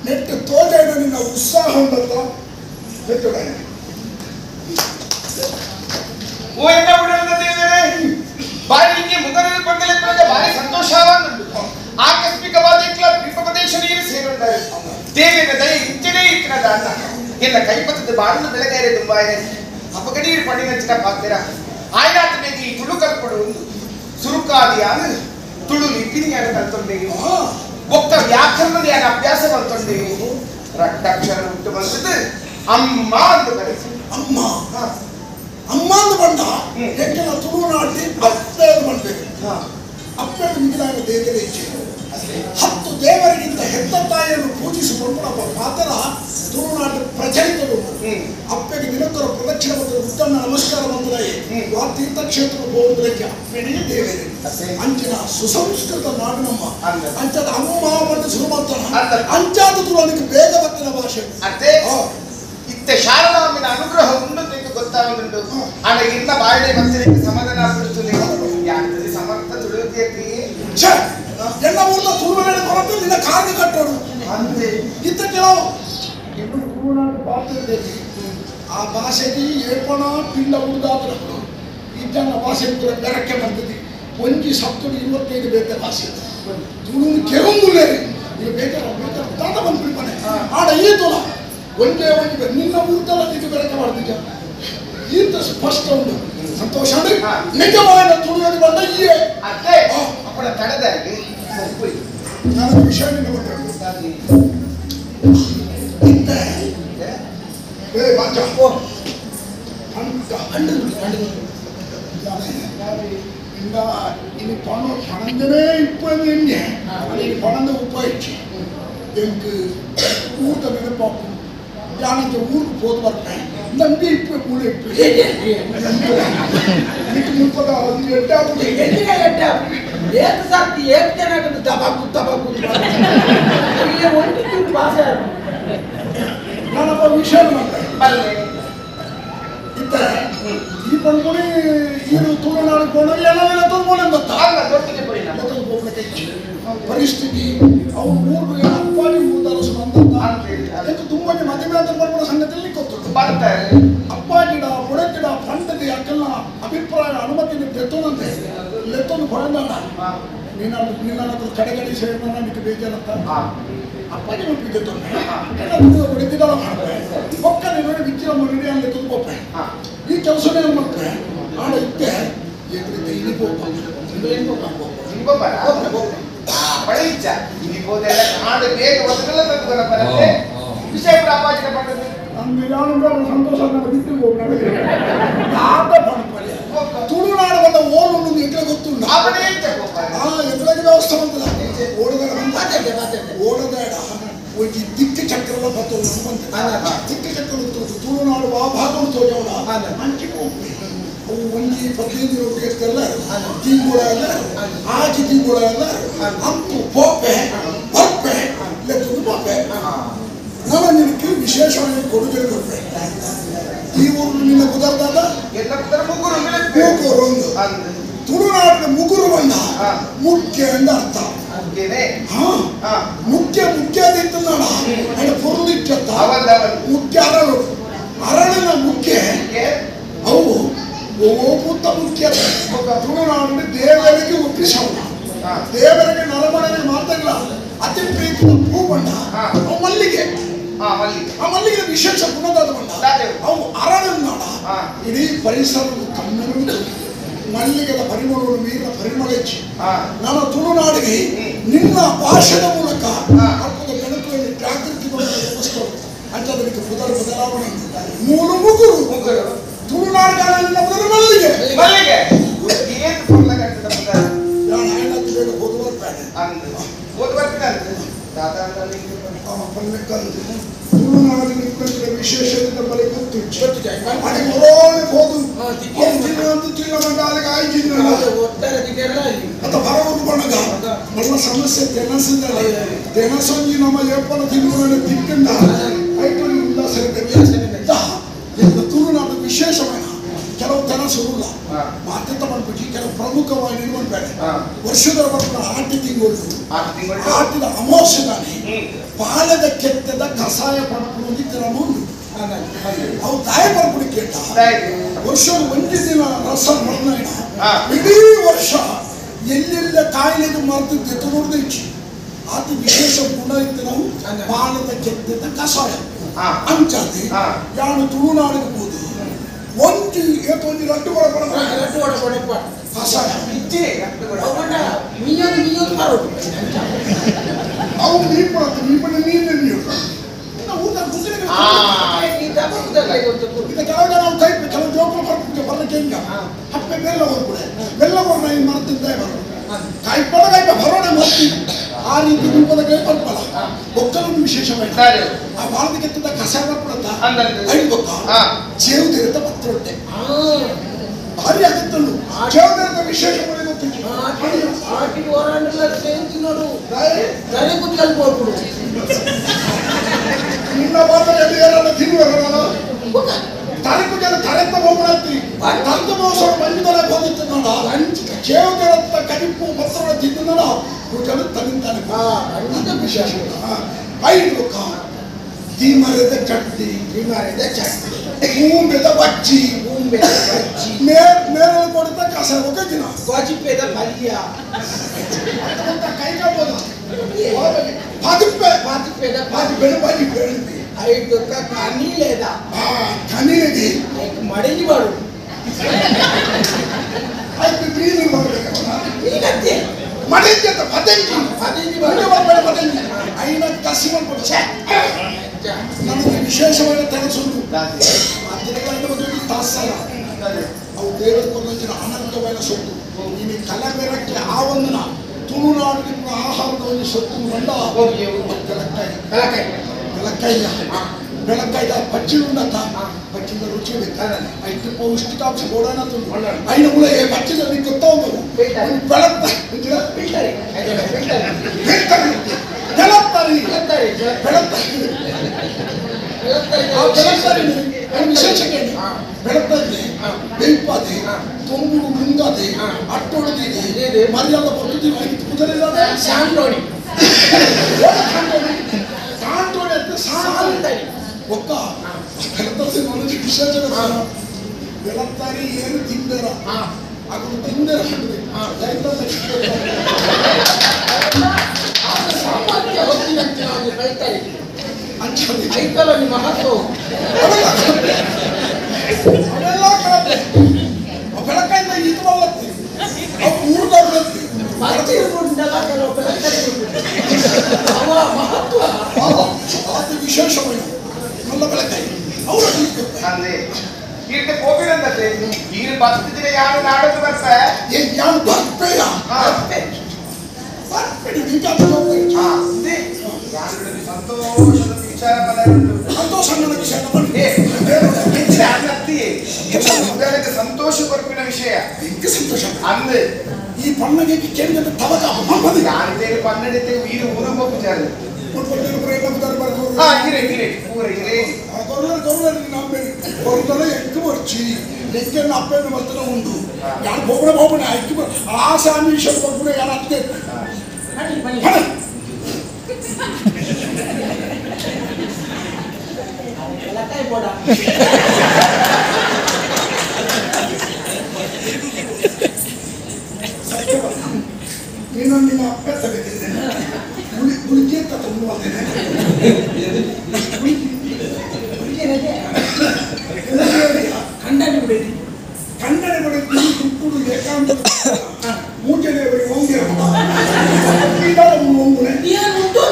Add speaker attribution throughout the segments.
Speaker 1: ನೆಟ್ಟು ತೋಜಾಯಿನ ನಿನ್ನ ಉತ್ಸಾಹ ಉಂಟಂತ ನೆಟ್ಟುಡ
Speaker 2: ಓ ಎನ್ನ ಉಡಲ್ದ ದೇವರೇ ಬಾರಿಗೆ ಮುಗರಲು ಪಂಗಲೆ ಭಾರಿ ಸಂತೋಷವಾದುಂಟು ಆಕಸ್ಮಿಕವಾದ ದ್ವೀಪ ಪ್ರದೇಶ ನೀರು ಸೇರುಂಟಾರೆ ದೇವಿನ ದಯ ಇಂಚನೇ ಇತ್ತಿನ ದಾನ ಎಲ್ಲ ಕೈಪತ್ತದ ಬಾಳನ್ನು ಬೆಳಗಾರೆ ತುಂಬಾಯ ಅಪಗಡೀರು ಪಣ್ಣಿನಂಚಿನ ಪಾತ್ರ ಆಯ್ನಾತ ಬೇಗ ಈ ತುಳು ಕಲ್ಪಡು ಒಂದು ಸುರುಕಾದಿಯಾನು ತುಳು ಲಿಪಿನಿಯಾನ ಕಲ್ತೊಂಡೆ ಒಕ್ಕ ವ್ಯಾಕರಣದ ಯಾನ ಅಭ್ಯಾಸ ಕಲ್ತೊಂಡೆ ರಕ್ತಾಕ್ಷರ ಉಂಟು ಬಂದದ್ದು ಅಮ್ಮ ಅಂತ ಕರೆಸಿ
Speaker 1: ಅಮ್ಮ ಅಮ್ಮ ಅಂತ ಬಂದ ಎಂಕೆಲ್ಲ ತುಳುನಾಡಿ ಅಪ್ಪೆ ಮಾಡಬೇಕು ಅಪ್ಪೆ ಮಿಗಿಲಾದ ದೇವರ ಇಚ್ಛೆ 10 ದೇವರಿಗಿಂತ ಹೆತ್ತ ತಾಯಿಯನ್ನು ಪೂಜಿಸಿಕೊಂಡು ನಮ್ಮ ಮಾತರ ತುಳುನಾಡು ಪ್ರಚಲಿತರು ಅಪ್ಪೆಗೆ ದಿನಕ್ಕರ ಪ್ರದಕ್ಷಿಣೆ ಮತ್ತು ಉತ್ತಮ ನಮಸ್ಕಾರ ಮಂತ್ರಾಯಿ ತೀರ್ಥಕ್ಷೇತ್ರ ಹೋಗುವುದಕ್ಕೆ ಅಪ್ಪೆನೇ ದೇವರೇ ಅಂಚಿನ ಸುಸಂಸ್ಕೃತ ನಾಡು ನಮ್ಮ ಅಂಚಾದ ಅಮ್ಮ ಮತ್ತು ಶುರು ಮಾಡ್ತಾನೆ ಅಂಚಾದ ತುಳು ಅದಕ್ಕೆ ಬೇಗ ಬತ್ತಿನ ಭಾಷೆ
Speaker 2: ಅದೇ ಇತ್ತ ಶಾರದಾಂಬಿನ ಅನುಗ್ರಹ ಉಂಟು ಅಂತ ಗೊತ್ತಾಗುಂಟು ಆಗ ಇನ್ನ ಬಾಳೆ ಭಕ್ತರಿಗೆ ಸಮಾಧಾನ ಬಿಡುತ್ತದೆ ಯಾಕಂದ್ರೆ ಸಮರ್ಥ ತುಳುವಿಗೆ
Speaker 1: ಎಲ್ಲ ಊರ್ದ ತುಳುವಲ್ಲಿ ಕೊರತೆ ನಿನ್ನ ಕಾರ್ಯ ಕಟ್ಟೋಡು
Speaker 2: ಅಂದೆ
Speaker 1: ಇತ್ತ ಕೆಲವು ಇನ್ನು ತುಳುನಾಡು ಭಾಷೆ ಆ ಭಾಷೆಗೆ ಏಪಣ ಪಿಂಡ ಉಡ್ದಾದ್ರప్పుడు ಈ ಜನ ಭಾಷೆ ಕೂಡ ಬೆರಕೆ ಬರ್ತದೆ ಒಂಜಿ ಸಪ್ತುಡು 25 ಬೇತೆ ಭಾಷೆ ತುಳು ಕೆರೊಂದುಲೇ ಈಗ ಬೇಕಾರ ಬೇಕಾರ ತಾತ ಬಂದ್ಬಿಡ್ತಾನೆ ಆಡ ಈ ತುಳ ಒಂದೇ ಒಂಜಿ ನಿನ್ನ ಊರ್ದಲ್ಲ ನೀನು ಬೆರಕೆ ಮಾಡ್ತಿದ್ಯ ಈತ ಸ್ಪಷ್ಟ ಉಂಟು ಸಂತೋಷ ನಿಜವಾದ ತುಳುವಲ್ಲಿ ಬಂದ ಈ
Speaker 2: ಅದೇ ಅಪ್ಪಣ ತಡೆದಾಗಿ
Speaker 1: ನಾನು ವಿಷಯ ನಿನ್ನ ಇನ್ನು ಪಣ ಪಣಂದನೇ ಇಪ್ಪಂದು ಅಲ್ಲಿ ಪಣಂದ ಉಪಾಯಿச்சு எனக்கு ஊர்த்த நினைப்பாக்கும் யானைக்கு ஊருக்கு போது வரப்பேன் நம்பி இப்போ கூட இப்போ 36 எட்டாவது
Speaker 3: ಏತ್ ಸಾಕ್ತಿ ಏತ್ ತಬಾಕು ತಬಾಕು ಒಂದು ಭಾಷೆ
Speaker 1: ನಾನಪ್ಪ ವಿಷಯ ಮಾಡ್ತೇನೆ ಇತ್ತ ಈ ಪಣ್ಕೊಡಿ ಈರು ತುಳುನಾಡು ಕೊಂಡು ಎಲ್ಲ ತೊಂದರೆ ಗೊತ್ತಾ ಪರಿಸ್ಥಿತಿ ಅವ್ರು ಊರು ಅಪ್ಪಾಜಿ ಊರ್ದಾರಸು ಅಂತ ಅದಕ್ಕೆ ತುಂಬಾ ಮದುವೆ ಅಂತ ಬರ್ಬೋ ಸಂಗತಿಯಲ್ಲಿ ಗೊತ್ತುಂಟು ಅಪ್ಪಾಜಿಡ ಬುಡತಿಡ ಫಂಡದ ಯಾಕೆಲ್ಲ ಅಭಿಪ್ರಾಯ ಅನುಮತಿ ಲೆತ್ತೊಂದಂತೆ ಲೆತ್ತೊಂದು ಕೊಡಂದ ನೀನು ನಿನ್ನ ಹತ್ರ ಕಡೆಗಡೆ ಸೇರಿದ ನಿನಗೆ ಬೇಜಾರಂತ ಅಪ್ಪಾಜಿ ಒಪ್ಪಿಗೆ ತೊಂದರೆ ಬುಡತಿಡಲ್ಲ ಮಾಡ್ತಾರೆ ಒಕ್ಕ ನೀನು ವಿಚ್ಚಿನ ಮುನ್ನಡೆ ಅಲ್ಲಿ ಲೆತ್ತೊಂದು ಈ ಕೆಲಸನೇ ಮಾಡ್ತಾರೆ ಆಡ ಇತ್ತೆ ಎದುರಿದ್ದ ಇಲ್ಲಿ ಹೋಗ್ಬ
Speaker 2: ಪಳೆಯಿಚ್ಚ ಇಲ್ಲಿ ಹೋದೆಲ್ಲ ಕಾಡು ಬೇಗ ಒದಗಲ್ಲ ತಂದು ಬರತ್ತೆ ವಿಷಯ ಅಪ್ಪಾಜಿನ ಪಟ್ಟದ್ದು
Speaker 1: ನಮ್ಮ ಸಂತೋಷ ಬಿಟ್ಟು ತಾತ ಪಣಪಲ್ಯ ತುಳುನಾಡು ಬಂದ ಓಲು ಎಂಟ್ಲೆ ಗೊತ್ತುಂಟು ಎದುರಾಗಿ ವ್ಯವಸ್ಥೆ ಬಂತಲ್ಲ ಓಡಬೇಡ ಓಡಬೇಡ ಒಂಜಿ ದಿಕ್ಕ ಚಕ್ರದ ಬತ್ತೊಂದು ಬಂತ ದಿಕ್ಕ ಚಕ್ರ ತುಳುನಾಡು ಆ ಭಾಗ ತೋಜವನ ಅಂಚಿಗೆ ಹೋಗ್ಬೇಕು ಅವು ಒಂಜಿ 15 ರೂಪಾಯಿ ತಿಂಗಳ ಎಲ್ಲ ಆಜಿ ತಿಂಗಳ ಎಲ್ಲ ಅಂತು ಪೋಪೆ ಬರ್ಪೆ ಲೆತ್ತೊಂದು ಪೋಪೆ ನಾನು ನಿನಗೆ ವಿಶೇಷವಾಗಿ ಕೊಡುಗೆ ಕೊಡ್ಪೆ ಈ ಊರು ನಿನ್ನ ಕುದರ್ದಾದ
Speaker 2: ಮುಗುರು
Speaker 1: ಒಂದು ತುಳುನಾಡಿನ ಮುಗುರು ಬಂದ ಮುಖ್ಯ ಎಂದ ಅರ್ಥ ಹಾ ಮುಖ್ಯ ಮುಖ್ಯ ಅದಿತ್ತಲ್ಲ ಅಣ್ಣ ಪೊರುಳಿಟ್ಟತ್ತ ಮುಖ್ಯ ಅರಳು ಅರಳಿನ ಮುಖ್ಯ ಅವು ಪುತ್ತ ಮುಖ್ಯ ತುಳುನಾಡಿನ ದೇವರಿಗೆ ಒಪ್ಪಿಸೋಣ ದೇವರಿಗೆ ನರಮಣೆಗೆ ಮಾತ್ರ ಅತಿ ಪ್ರೀತಿಯ ಹೂ ಬಣ್ಣ ಅವು ಮಲ್ಲಿಗೆ ಆ ಮಲ್ಲಿಗೆ ವಿಶೇಷ ಗುಣದಾದ ಬಣ್ಣ ಅವು ಅರಳನ್ನಾಡ ಇಡೀ ಪರಿಸರದ ತನ್ನನ್ನು ಮಲ್ಲಿಗೆದ ಪರಿಮಳವನ್ನು ಮೀರಿನ ಪರಿಮಳ ಹೆಚ್ಚು ನನ್ನ ತುಳುನಾಡಿಗೆ ನಿನ್ನ ಭಾಷೆದ ಮೂಲಕ ಅಲ್ಪದ ಬೆಳಕುಗಳಲ್ಲಿ ಜಾಗೃತಿ ವ್ಯವಸ್ಥೆ ಅಂತ ಅದಕ್ಕೆ ಪುದರ್ ಬದಲಾವಣೆ ಮೂರು ಮುಗುರು
Speaker 2: ಮುಗುರು
Speaker 1: ತುಳುನಾಡಿನ ಮೊದಲು ಮಲ್ಲಿಗೆ
Speaker 2: ಮಲ್ಲಿಗೆ ಏನು
Speaker 1: ಬೇಗ ಹೋದುವರ್ತಾನೆ ತುಳುನಾಡಿನ ವಿಶೇಷ ನಮ್ಮಲ್ಲಿ ಗೊತ್ತು ಹೋದು ಅಂತ ಬರಬಹುದು ಬಣ್ಣಗ ನನ್ನ ಸಮಸ್ಯೆ ತೆನಸಿಂದಲ್ಲ ತೆನಸೊಂಜಿ ನಮ್ಮ ಏಪನ ತಿನ್ನುವ ತಿಕ್ಕಿಂದ ಐಟು ಉಲ್ಲಾಸ ತುಳುನಾಡು ವಿಶೇಷವಾದ ಕೆಲವು ತನಸುಲ್ಲ ಮಾತೆತ್ತ ಪನ್ಪುಜಿ ಕೆಲವು ಪ್ರಮುಖವಾಗಿ ಪನ್ಪೇನೆ ವರ್ಷದ ಬರ್ಪುನ ಆಟಿ ತಿಂಗಳು ಆಟಿದ ಅಮಾವಾಸ್ಯೆದಾನಿ ಪಾಲದ ಕೆತ್ತದ ಕಷಾಯ ಪನ್ಪುನ ಕ್ರಮ ಉಂಡು. ಅವು ತಾಯಿ ಪರ್ಪುಡಿ ಕೇಟ ವರ್ಷ ಒಂಜಿ ದಿನ ರಸ ಮರ್ನಾಯಿನ ಇಡೀ ವರ್ಷ ಎಲ್ಲೆಲ್ಲ ಕಾಯಿಲೆಗೆ ಮರ್ತು ದೆತ್ತೊಡ್ದು ಇಚ್ಚಿ ಅತಿ ವಿಶೇಷ ಗುಣ ಇತ್ತು ನಾವು ಪಾಲದ ಕೆತ್ತದ ಕಷಾಯ ಅಂಚಾದಿ ಯಾನು ತುಳುನಾಡಿಗೆ ಹೋದು ಒಂಜಿ ಏತೊಂಜಿ ಲಡ್ಡು ಕೊಡ ಕಷಾಯ ಅವು ಮೀಪುಣತ್ತು ಮೀಪಣ ನೀರು ನೀರು ಕೆಲವು ಜನ ಕೈ ಕೆಲವು ಜೋಕುಲು ಬರ್ಪುಂಡು ಬರ್ಲಿಕ್ಕೆ ಹಿಂಗ ಹಪ್ಪೆ ಬೆಲ್ಲ ಹೊರ್ಪುಡೆ ಬೆಲ್ಲ ಹೊರ್ನ ಏನು ಮರ್ತಿದ್ದೆ ಬರೋ ಕಾಯ್ಪಡ ಕಾಯ್ಪ ಬರೋಣ ಮರ್ತಿ ಆ ರೀತಿ ರೂಪದ ಕೈ ಬರ್ಪಲ್ಲ ಒಕ್ಕಲೊಂದು ವಿಶೇಷವಾಗಿ ಆ ಬಾಳದ ಕೆತ್ತದ ಕಸ ಬರ್ಪುಡತ್ತ ಐದು ಬೊಕ್ಕ ಚೇವುದಿರತ್ತ ಪತ್ರೊಟ್ಟೆ ಭಾರಿ ಆಗತ್ತಲ್ಲು ಚೇವುದಿರತ್ತ ವಿಶೇಷ ಗೊತ್ತಿತ್ತು. ನಿನ್ನ ಮಾತಲ್ಲಿ ಯಾರನ್ನ ತಿನ್ನುವರಲ್ಲ ತರಕು ಜನ ತರೆತ್ತ ಹೋಗ್ಬಿಡತ್ತಿ ತರೆತ ಮೋಸೋಡು ಮಂಜುದರ ಹೋಗಿತ್ತು ನೋಡ ಚೇವುದಿರತ್ತ ಕಡಿಪು ಪತ್ರೊಡ ತಿಂದು ನೋಡ ಕೂಟಲು ತನಿಂತಾನೆ ವಿಶೇಷ. ಐದು ಬೊಕ್ಕ ದೀಮರದ ಚಟ್ನಿ
Speaker 3: ದೀಮರದ ಚಟ್ನಿ
Speaker 1: ಮೂಂಬೆದ ಬಜ್ಜಿ
Speaker 3: ಮೂಂಬೆದ ಬಜ್ಜಿ
Speaker 1: ಮೇರೆ ಕೊಡುತ್ತ ಕಸ ಒಗ್ಗಿನ
Speaker 3: ಗೋಜಿಪೆದ ಪಲ್ಯ
Speaker 1: ಅಂತ ಕೈಗಾಬೋದು ಪಾದಿಪ್ಪೆ
Speaker 3: ಪಾದಿಪ್ಪೆದ
Speaker 1: ಪಾದಿಪ್ಪೆನ ಬಜ್ಜಿ ಬೆಳೆದಿ
Speaker 3: ಐದು ಕನಿಲೇದ
Speaker 1: ಕನಿಲೇದಿ
Speaker 3: ಮಡಗಿ ಮಾಡು
Speaker 1: ಆಯ್ತು ನೀನು ಮಾಡಬೇಕಲ್ಲ
Speaker 3: ಈಗತ್ತೆ
Speaker 1: ಮಡಗಿ ಅಂತ ಪದಂಜಿ
Speaker 3: ಪದಂಜಿ
Speaker 1: ಮಾಡಬೇಡ ಪದಂಜಿ ಐನ ಕಸಿ ಮಾಡ್ಕೊಡು ನನಗೆ ವಿಶೇಷವಾದ ತನಸುಂಟು ತಾಸಲ್ಲ ಅವು ದೇವರ ಕೊಂದೊಂಜಿನ ಅನಂತವಾದ ಸೊತ್ತು ನೀನು ಕಲಬೆರಕ್ಕೆ ಆವಂದನ ತುಳುನಾಡಿನ ಆಹಾರದ ಒಂದು ಸೊತ್ತು ಬಂಡ ಬೆಳಕಾಯಿ ಬೆಳಕಾಯಿ ಬೆಳಕಾಯ್ದ ಪಚ್ಚಿ ಉಂಡತ್ತ ಪಚ್ಚಿದ ರುಚಿ ಐದು ಪೌಷ್ಟಿಕಾಂಶ ಗೋಡನ ತುಂಡು ಐನ ಉಳ ಪಚ್ಚಿದ ನಿಂಗೆ ಗೊತ್ತಾ ಉಂಟು ಬೆಳತ್ತ
Speaker 3: ಫಿಲ್ಟರಿ
Speaker 1: ಫಿಲ್ಟರಿ ಬೆಳತ್ತರಿ ಬೆಳತ್ತರಿ ಬೆಳತ್ತರಿ ವಿಶೇಷ ಕೇಳಿ ಬೆಳತ್ತರಿ ಬೇಯ್ಪಾದೆ ತೊಂಬುಡು ಮುಂಗಾದೆ ಅಟ್ಟೊಡೆದಿದೆ ಮರ್ಯಾದ ಕೊಡ್ತಿದ್ದೀವಿ ಐದು ಕುದುರೆ
Speaker 3: ಸಾಂಡೋಣಿ
Speaker 1: ಸಾಂಡೋಣಿ ಅಂತ ಸಾಂಡೋಣಿ ಒಕ್ಕ ಬೆಳತ್ತರಿ ವಿಶೇಷ ಬೆಳತ್ತಾರಿ ಏನು ತಿಂದರ ಅದು ತಿಂದರ
Speaker 3: ಸಾಮರ್ಥ್ಯ ಹೊತ್ತಿನಂತೆ ನಾವು ಬೆಳ್ತಾರೆ ಐತಲ್ಲ ನಿಮ್ಮ ಮಹತ್ವ
Speaker 1: ಅವೆಲ್ಲ ಕಳಪೆ ಬೆಳಕಾಯಿಂದ ಇದು ಬಲ್ಲತ್ತಿ ಅವು ಊರ್ದವ್ರತ್ತಿ
Speaker 3: ಕೆಲವು ಬೆಳಕಾಯಿ ಅವ ಮಹತ್ವ
Speaker 1: ಅದು ವಿಶೇಷವಾಗಿ നല്ല ಬೆಳಕಾಯಿ ಅವರು
Speaker 2: ಅಂದ್ರೆ ಈರ್ತ ಕೋಪಿರಂದತ್ತೆ ಈರು ಬತ್ತಿದ್ರೆ ಯಾರು ನಾಡೋದು ಬರ್ತ
Speaker 1: ಯಾರು ಬರ್ಪೆಯ ಬರ್ಪೆಡಿ
Speaker 2: ಸಂತೋಷದ ವಿಚಾರ
Speaker 1: ಸಂತೋಷ ವಿಷಯ
Speaker 2: ಸಂತೋಷ ಕೊರಪಿನ ವಿಷಯ
Speaker 1: ಎಂಗೆ ಸಂತೋಷ
Speaker 2: ಅಂದು
Speaker 1: ಈ ಪಣ್ಣಗೆ ಕೇಳಿದ ತವಕ
Speaker 2: ಯಾರಿದ್ದೇನೆ ಪನ್ನಡಿತೆ ಈರು ಊರು ಹೋಗುತ್ತಾರೆ
Speaker 1: ಎಂಕೆನ್ನ ಅಪ್ಪನ ಮರ್ತನ ಉಂಟು ಯಾರು ಹೋಗಣ ಹೋಗೋಣ ಐಕ್ಯ ಆ ಸ್ವಾಮಿ ವಿಷಯ ಕೊಟ್ಬಿಡ ಯಾರು ಅತ್ತೆ ನೀನು ನಿಮ್ಮ ಅಪ್ಪ ತಗದಿದ್ದೇನೆ ಗುಳಿಗೆ ಅಂತ ತಗೊಂಡು
Speaker 3: ಖಂಡನೆ ಬಿಡಿ
Speaker 1: ಖಂಡನೆ ಬಿಡಿ ಕುಕ್ಕುಡು ಏಕಾಂತ ಮೂಜನೆ ಓಂಗಿರ ಓಂಗುನೆ
Speaker 3: ಏನು ಉಂಟು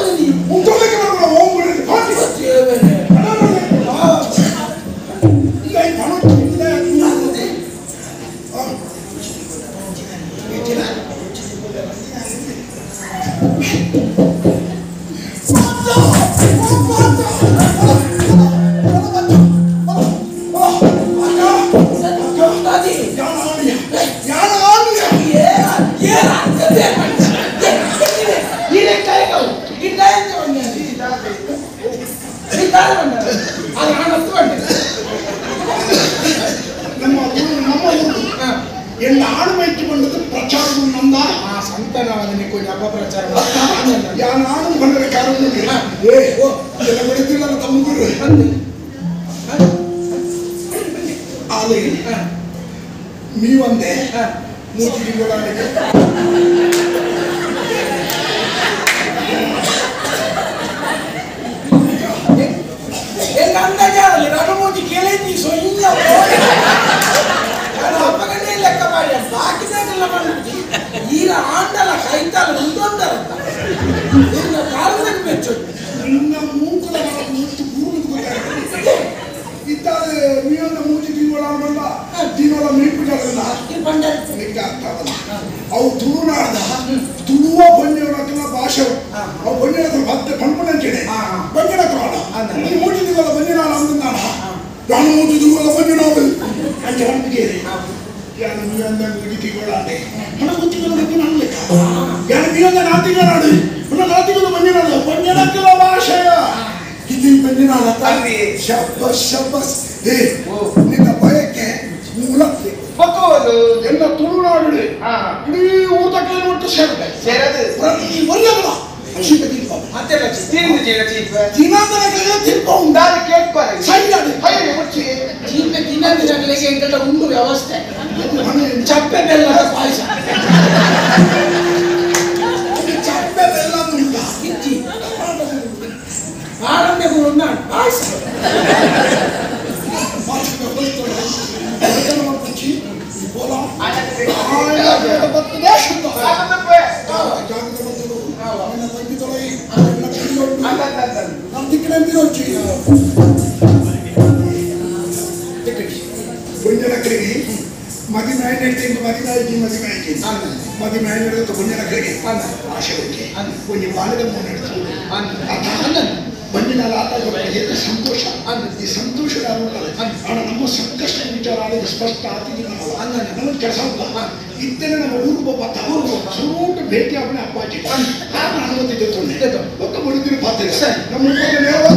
Speaker 1: ಉಂಟೋದಕ್ಕೆ ಬರೋಣ ಓಂಗುನೆ ನಮ್ಮ ನಮ್ಮ ನಾನು ಬಂದರೆ ಕಾರಣ ಏ ಓ ಎಲ್ಲ ಬಿಡುತ್ತಿಲ್ಲ ತಮ್ಮಗುರು ಆಲೆ ನೀವಂದೆ ಮೂರು ತಿಂಗಳಾಗಿ
Speaker 3: ರಣಮೋದಿ ಕೇಳಿದ್ವಿ ಸೊಯ್ಯ ನಾನು ಅಪ್ಪಗನೇ ಲೆಕ್ಕ ಮಾಡಿ ಬಾಕಿದಾಗೆಲ್ಲ ಮಾಡಿ ಈಗ ಆಂಡಲ ಕೈತಾಲ ಮುಂದೊಂದರಂತ ನಿನ್ನ ಕಾಲದಾಗ ಮೆಚ್ಚು
Speaker 1: ನಿನ್ನ ಮೂಕದ ಮುತ್ತು ಗುರು ಗೊತ್ತಾಗ್ತದೆ ಇತ್ತಾರೆ ನೀವೊಂದು ಮೂಜಿ ತಿಂಗಳ ತಿನ್ನೋಳ ಮೀಪುಜಲ್ಲ ನಿಕ್ಕೆ ಆಗ್ತಾವಲ್ಲ ಅವು ತುಳುನಾಡ್ದ ತುಳುವ ಬಣ್ಣಿಯವರ ಭಾಷೆ ಅವು ಬಣ್ಣಿನ ಮತ್ತೆ ಪಂಪನಂಚನೆ ಬಣ್ಣಿನ ಕ್ರಾಣ ನೀನು ಮೂಜಿ ತಿಂಗಳ ಬಣ್ಣಿನಾಡ ಅಂದಾಣ ನಾನು ಮೂಜಿ ತಿಂಗಳ ಬಣ್ಣಿನಾಡು ಅಂತ ನಂಬಿಕೆ ಯಾರು ನೀವಂದ ಮೂಜಿ ತಿಂಗಳಾಡೆ ಹಣ ಗೊತ್ತಿಲ್ಲ ಬಣ್ಣಿನ ಲೆಕ್ಕ ಯಾರು ನೀವಂದ ನಾ ತಿಂಗಳಾಡು ಹಣ ನಾ ತಿಂಗಳು ಬಣ್ಣಿನಾಡು ಬಣ್ಣಿನಕ್ಕೆಲ್ಲ ಭಾಷೆಯ ಇದು ಬಣ್ಣಿನಾಡ ಶಬ್ಬಸ್ ಶಬ್ಬಸ್ ಏ ನಿನ್ನ ಭಯಕ್ಕೆ ಮೂಲಕ್ಕೆ ಎಲ್ಲ ತುಳುನಾಡು ಇಡೀ ಊಟಕ್ಕೆ ಒಟ್ಟು ಸೇರದೆ
Speaker 2: ಸೇರದು
Speaker 1: ಪ್ರತಿ ಒಳ್ಳೆಯಲ್ಲ
Speaker 3: ದಿನಗಳಿಗೆ ಎಂತ ಉಂಡು ವ್ಯವಸ್ಥೆ ಚಪ್ಪೆ ಬೆಲ್ಲದ ಪಾಯಸ
Speaker 1: ಚಪ್ಪೆ ಬೆಲ್ಲ ಉಂಟ
Speaker 3: ಇಜ್ಜಿ ಆರಂಭ ಪಾಯಸ
Speaker 1: ಸಂತೋಷ ಈ ಸಂತೋಷ ನಮ್ಮ ಸಂಕಷ್ಟ ವಿಚಾರ ಸ್ಪಷ್ಟ ಆತಿಥಿ ನಮಗೆ ಕೆಲಸ ಇತ್ತೇನೆ ನಮ್ಮ ಊರು ಒಬ್ಬ ಸುರೂಟ ಭೇಟಿ ಅವನೇ ಅಪ್ಪಾಜಿ ನಾನು ಅನುಮತಿ ಜೊತೆ ಒಕ್ಕ ಬಡಿದಿರಿ ಪಾತ್ರೆ ನಮ್ಮ ನೇರವಾದ